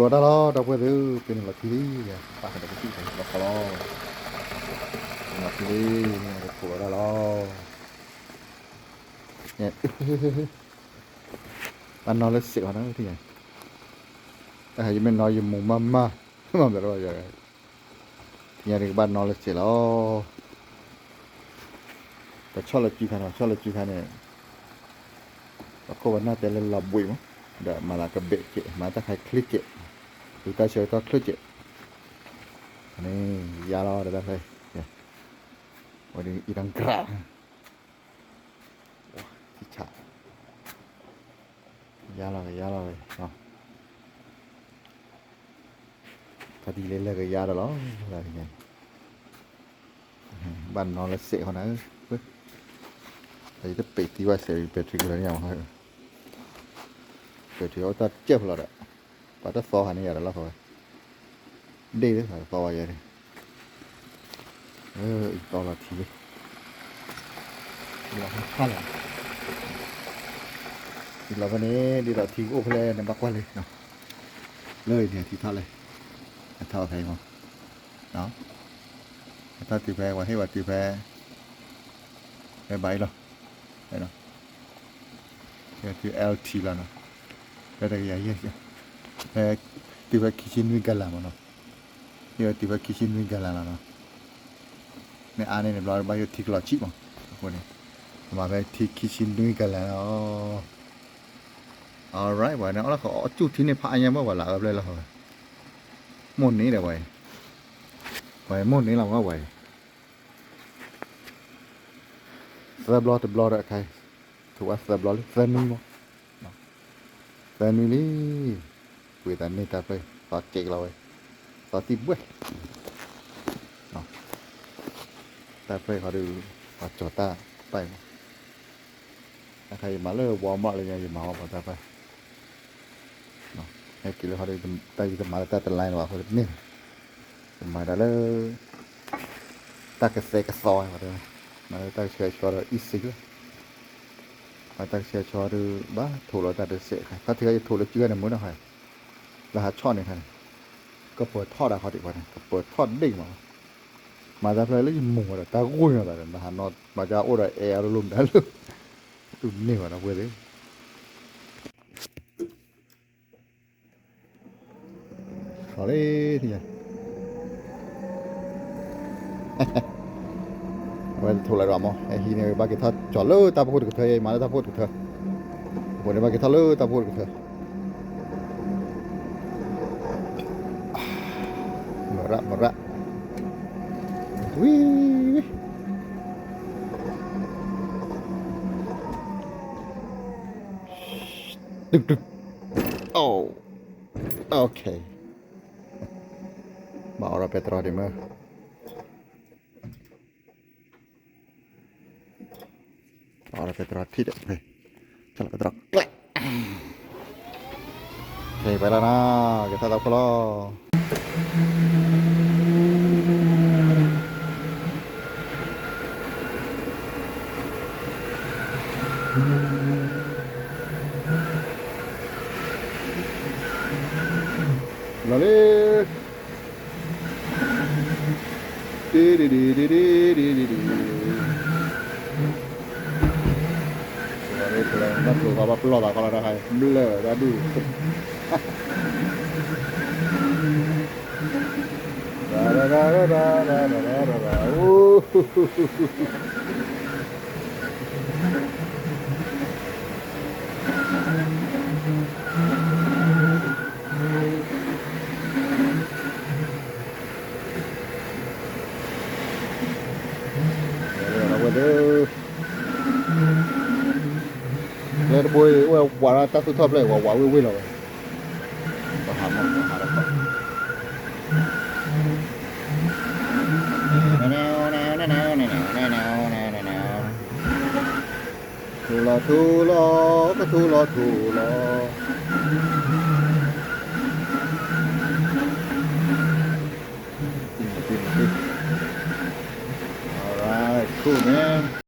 လီၤတၢ်လီၤ ဒီပုၢ်ဝဲၢ်သ့ၣ်ဧၢ, ပ့ၤန့ၣ်လီၤထံလံ, ပာ်ကဒီးကသံၣ်လီၤခီလီၤ, လီၤထံလံ, တခိးလီၤတၢ်လီၤ, ဘၣ်နီၣ်လၢစဲးဃီနီၤ, တယၤ, တၢ်ဟဲယမ့ၢ်နီၣ်ယမူၤမးမး, မ့ၢ်ဘျီဘၣ်ယၤ ထံညါဒ်ကဘၣ်နီၣ်လၢစဲးလီၤ, ပဆီၣ်လၢစုခါန့ၣ် ပဆီၣ်လၢစုခါန့ၣ်, ပခိၣ်ပနၢ်တဲလၢလီၤဘှံးမး, ဒီးမၤသးကဘဲးစဲး မၤတၢ်ခါချ့စဲး, ဒုးတၢ်ဆၢကတီၢ်ချ့စဲး, န့ၣ် ယါလီၤတၢ်ဖဲ, ဝဲဒ်အံၤတၢ်ကြၢး ထံဆး, ယါလီၤ ယါလီၤ, ခါဒ်လဲၣ်လၢကယါဒီးလီၤ, ဘၣ်နီၣ်လၢစဲးဃီနၤ, ယတပ့းသံဘၣ်စဲး battery ကလၢာ်န့ၣ်, battery အိၣ်တၢ်ကၢၢ်ဖဲလီၤဒီး, ပှၤတသီခါန့ၣ်ယၤဒီးလီၤခီဝဲ, ဒ့ၣ်လၢသီဝဲယဲန့ၣ်, အံၤသီလီၤထံလံ, လီၤဖးလီၤ, လီၤဖဲန့ၣ် ဒ်သိးထံကအိၣ်ဖဲလဲၣ်န့ၣ် ဘၣ်ကွၢ်လံ, လၢအံၤန့ၣ်ထံထီၣ်လဲၣ်, အထီၣ်ဖဲအံၤမး, အထီၣ်တုၤဖဲ ပှၤဟ့ၣ်ဝဲတုၤဖဲ, ဖဲဘၣ်အံၤလီၤ, ဖဲတုၤ L T လီၤနီၤ, ဖဲတကယၤယဲၢ်, ဖဲ, တုၤဖဲခံဆံနွံကလၤမးနီၤ, ဟ့ၣ်ဝဲတုၤဖဲခံဆံနွံကလၤလီၤနီၤ, မ့ၢ်အါန့ၢ်န့ၣ်ဘျီဘၣ်ယိၣ်ထံကလီၤဆံးမး, အဃိန့ၣ်, မၤဖဲထံခံဆံနွံကလၤလီၤ, alright ပှၤန့ၣ် အီၣ်လီၤခီအီၣ်ကၠူၣ်ထံန့ၣ်ဖးအါညါမး ပှၤလၢအဘျဲၣ်လီၤ, မိၢ်န့ၣ်ဒီးပှၤအံၤ, ပှၤအံၤမိၢ်န့ၣ်လီၤမးပှၤအံၤ သၢဘျီတဘျီဒီးအခါအံၤ, ထုးဝဲသၢဘျီလံ သၢနွံမး, သၢနွံလံ, ပှ့ၤသးန့ၢ်တၢ်ဖျၢၣ်, သီစဲးကလီၤဝဲ, သီသံၣ်ဘှဲၣ်, တၢ်ဖျၢၣ်ခီဒုး, ပှၤကၠီၤတၢ်ပာ်အံၤမး, အခါယမၤလၢ Walmart လၢညါ ယမၤဝဲပှၤတၢ်ပာ် ဟဲက့ၤလၢခီဒုး တၢ်ယတမၤလၢတၢ်တလါလၢၤဘၣ်အဃိန့ၣ်, ယမၤဒၣ်လၢ တၢ်ကသဲကသီဝဲ, မၤလၢတၢ်ကဆှဲကဆှီဒီး easy လီၤ, မၤတၢ်ကဆှဲကဆှီဒီး ဘၣ်ထိးလီၤတၢ်တစဲးခါ, ခီထံခါယထိးလၢစုခါန့ၣ်မုၢ်နီၤခါ, လၢဟးဆီၣ်န့ၣ်ခါန့ၣ်, ကပၢၤထီၣ်ဒၣ်ခီဒံးပှၤန့ၣ် ကပၢၤထီၣ်ဒ့ၣ်မး, မၤတၢ်ဖျၢၣ်လၢယမူၤဝဲဒီး တၢ်ဂိၢ်ညါသးဒီး နဟးနီၣ်မၤကအိၣ်ဒီးအဲၣ်အီၤတလိၣ်မတၤလၢ, တူၢ်န့ၢ်ဝဲဒီးဝဲသ့ၣ် လီၤလံ, အဝဲတထိးလၢၤဒီးမး, ဟဲဟံးန့ၢ်ဘၣ်က့ၤထီၣ်ကၠီၤလၢတၢ်ဖီခိၣ်တကထၢ, ယမၤလၢတၢ်ဖီခိၣ်တကထၢ, အဃိန့ၣ်ဘၣ်က့ၤထီၣ်လၢတၢ်ဖီခိၣ်တကထၢ, မရၣ်မရၣ်, ဝံၤဝံၤ တုကတုက, အိၣ်, okay, ဘၣ်အီၣ်ဒီးပဲတြီဒံးမ့ၢ်, ဘၣ်အီၣ်ဒီးပဲတြီထံၣ်ဒီး, ပဲတြီကျဲ, ခဲအံၤပှဲၤလီၤနီၤ, ကဲထီၣ်တၢ်ဖီခိၣ်လီၤ. လီၤလံ, တံၤတံၤတံၤတံၤတံၤတံၤတံၤတံၤ, လီၤလံ, တၢ်ကျိၤသီဘၣ်ပလီၢ်သးခီလီၤတၢ်ခါအံၤ ဘျၢၣ်တၢ်ဒူၣ် အိၣ် ဝဲဒၣ် ကျဲတဘိအံၤ အိၣ်ဝဲဝးဒီးတၢ်သူၣ်ထီၣ်ဖျၢၣ်အံၤ ဝးဝးဝ့ၢ်ဝ့ၢ်လီၤဝဲ, ပှၤဟးမး ပှၤဟးဒီးခီ ထူလီၤထူလီၤ ကထူလီၤထူလီၤ. All right, cool, man.